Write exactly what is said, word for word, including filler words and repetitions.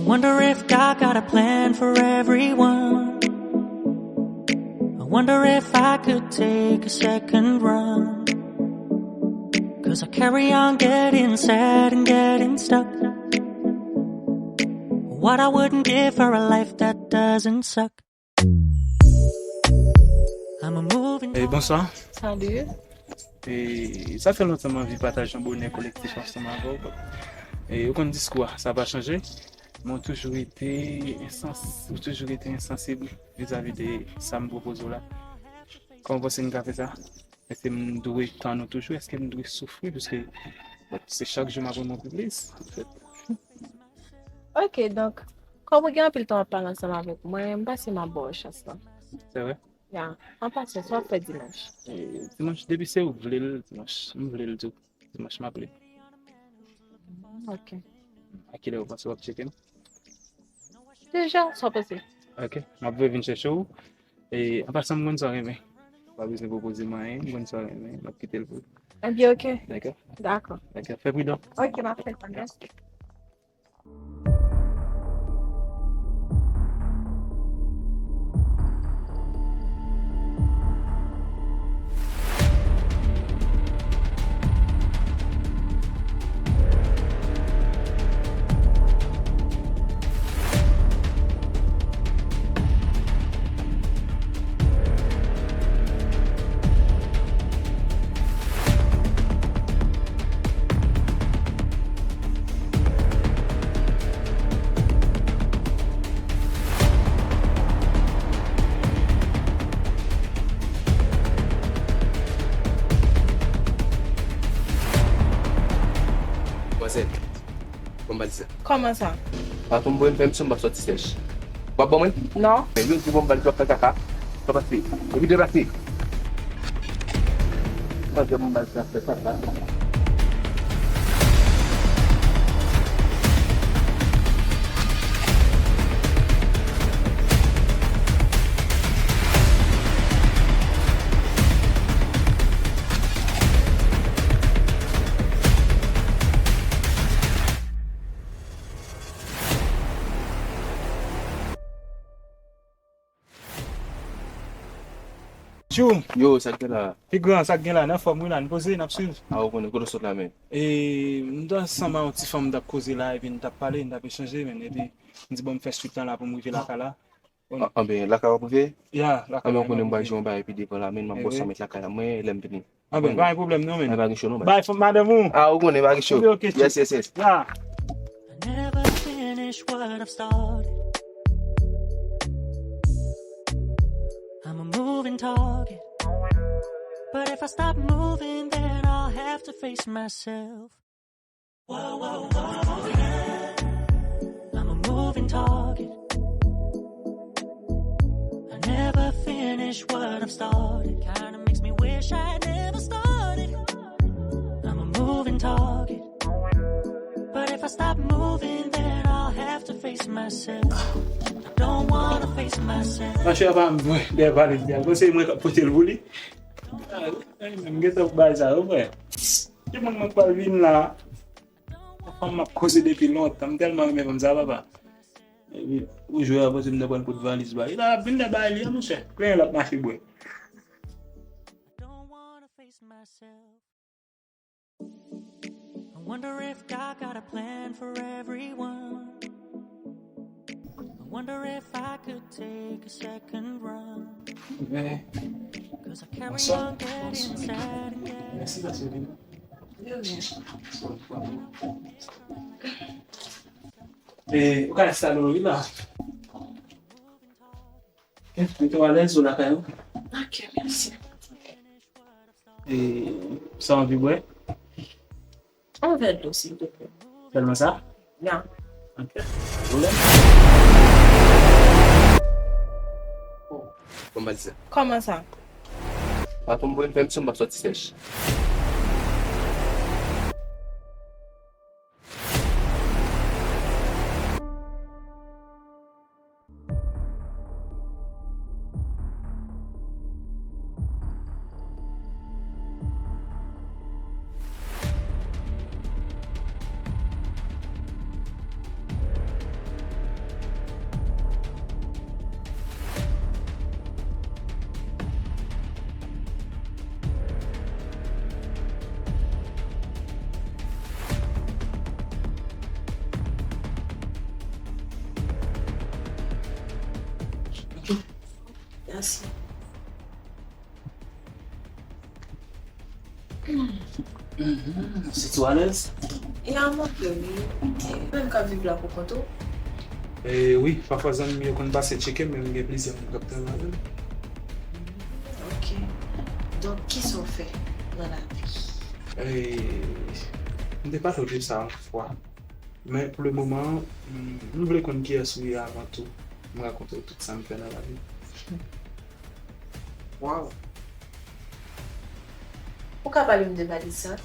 Wonder if God got a plan for everyone. I wonder if I could take a second run. Cause I carry on getting sad and getting stuck. What I wouldn't give for a life that doesn't suck. I'm a moving Hey, bonswa. Salut. E, sa fè lontan m anvi pataje yon bonè kolektif ansanm avè w. E, ou konn diskou a, sa pa chanje. Men ou toujou rete ensans-, ou toujou rete ensansib vizavi de sa m pwopoze w la. Kòman w panse n ka fè sa? Èske m dwe tann ou toujou? Èske m dwe soufri? Paske, bon, se chak jou m ap rann mwen pi plis, anfèt. Ok, donk, kòm ou gen anpil tan w ap pale ansanm avèk mwen, m panse m ap ba w chans lan. Se vre? Ya, an pasan, sa w ap fè dimanch? E, dimanch, depi se ou k vle l, dimanch, m vle l tou. Dimanch, m ap li. Ok. A kilè ou panse w ap tcheke m? Deja, sa w panse? Ok, m ap voye vin chèche w. E, an pasan, m konn sa w renmen. Pa bezwen pwopoze m anyen, m konn sa w renmen, m ap kite l pou ou. Ebyen, ok. Dakò? Dakò. Dakò, fè pridan. Ok, m ap fè sa, mèsi. Manzè, ban m valiz la. Kòman sa? Patwon m voye m fè misyon, m p ap sòti sèch. W ap ban mwen? Non. Men yo di ban m valiz, w ap fè kaka. Sa pase? Epi deplase. Manzè, ban m valiz la, fè kaka. Tchou! Yo, sa k gen la? Pi gran, sa k gen la? N anfòm wi la, n poze, n ap swiv. A, ou konnen, kote w sot la, men? E, m t ansanm ak yon ti fanm, m t ap koze la, epi n t ap pale, n t ap echanje, men, epi m di, bon, m fè swit lan la pou m rive lakay la. A, anben, lakay w ap rive? Ya, lakay la. Anben, ou konnen, m pral jwe yon bagay pi devan la, men, m ap bòs sa, mèt lakay la, mwen, lè m vini. Anben, pa gen pwoblèm non, men. Bay fanm madanm ou. Bay fanm madanm ou. Yes, yes, yes. I never finish what I've started. I'm a moving target. But if I stop moving, then I'll have to face myself. Whoa, whoa, whoa, yeah. I'm a moving target. I never finish what I've started. Kinda makes me wish I never started. I'm a moving target. But if I stop moving, then I'll have to face myself. I don't wanna face myself. Machè pa m, mwen, dèyè valiz li a. Mwen se mwen k ap pote l pou li. Ah, m gentan bay sa yo, frè. Ki moun mwen pral vin la? Yon fanm m ap koze depi lontan. M tèlman renmen fanm sa, papa. Epi, ou jwe avanse m nan pral pot valiz ba. E la, vin nan bay li a, monchè. Plenyen l ap mache bwè. I wonder if God got a plan for everyone. I wonder if I could take a second run. Cause I carry on getting sad and getting E, ou ka enstale w wi la. Ok, mete w alèz ou lakay ou. Ok, mèsi. E, sa w anvi bwè? Yon vè dlo, silvouplè. Sèlman sa? Ya. Ok. Pwoblèm? Bon, m pa di sa. Kòman sa? Patwon m voye m fè misyon, m p ap sòti sèch. Mèsi. Santi w alèz? Ya, m anpil, wi. Ou menm k ap viv la pou kont ou? E wi, pafwa zanmi m yo konn pase tcheke m, men m gen plizyè moun k ap travay avè m. Ok. Donk, kisa w fè nan lavi? E, m te pale w de sa yon fwa. Men pou le moman, m, m vle konn kiyès ou ye avan tou. M rakonte w tout sa m fè nan lavi. Waw. Ou ka pale m de Malisa?